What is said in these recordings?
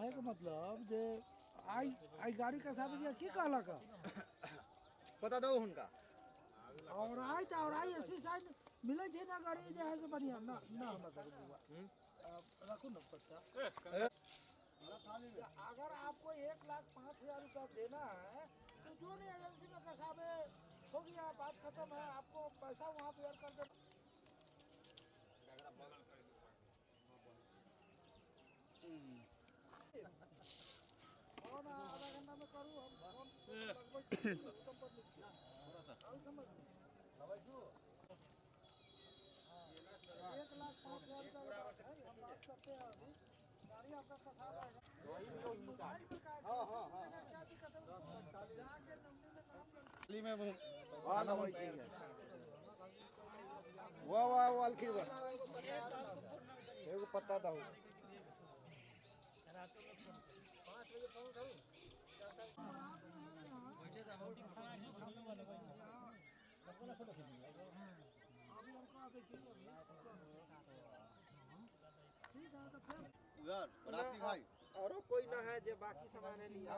कहे के मतलब जे आई आई गाड़ी कसाबै छियै की कहलक पता दो हुनका। और आई तो और आई एसपी साहब मिले छै ना गाड़ी जे है से बढ़िया ना ना हमरा सब बुआ रखो ना पत्ता। अगर आपको 1,05,000 रुपया देना है तो जो नहीं एजेंसी में कसाबे हो गया, बात खत्म है। आपको पैसा वहाँ पे कर दे। फोन आधा घंटा में करूँ हम फोन लगबै छी उत्तम पर लिख समझ 1,05,000 रुपया बात है, हम बात करते हैं अभी। गाड़ी आपका कसा जाएगा। हां हां क्या दिक्कत है? जाके नंबर में नाम में हां नाम वाह वाह वाह अलखी एगो पत्ता दहो। 5 बजे फोन करू। अभी हम कहाँ देखिए अभी ठीक है तो फिर यार राती भाई औरो कोई ना है जे बाकी सामान है लिया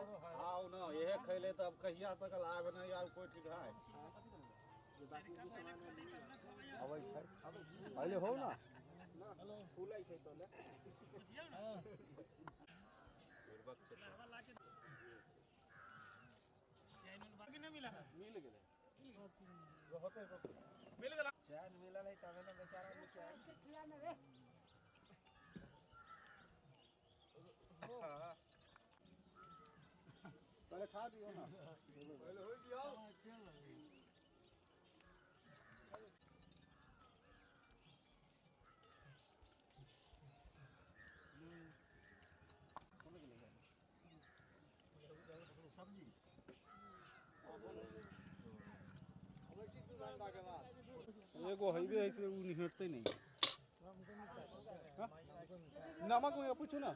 आओ ना यह खैले तब कहिया तक आवे नहीं आव कोई ठीक है जे बाकी सामान है लिया आवे छै पहले हो ना फूलै छै तोले मिल गेलै होते मिल गेला चैन मिलल है तबे ना बेचारा में चैन। पहले खा दियो ना पहले हो दियो। सब्जी एगो हइबे है से उ निहटते नहीं। नमक में पूछू ना।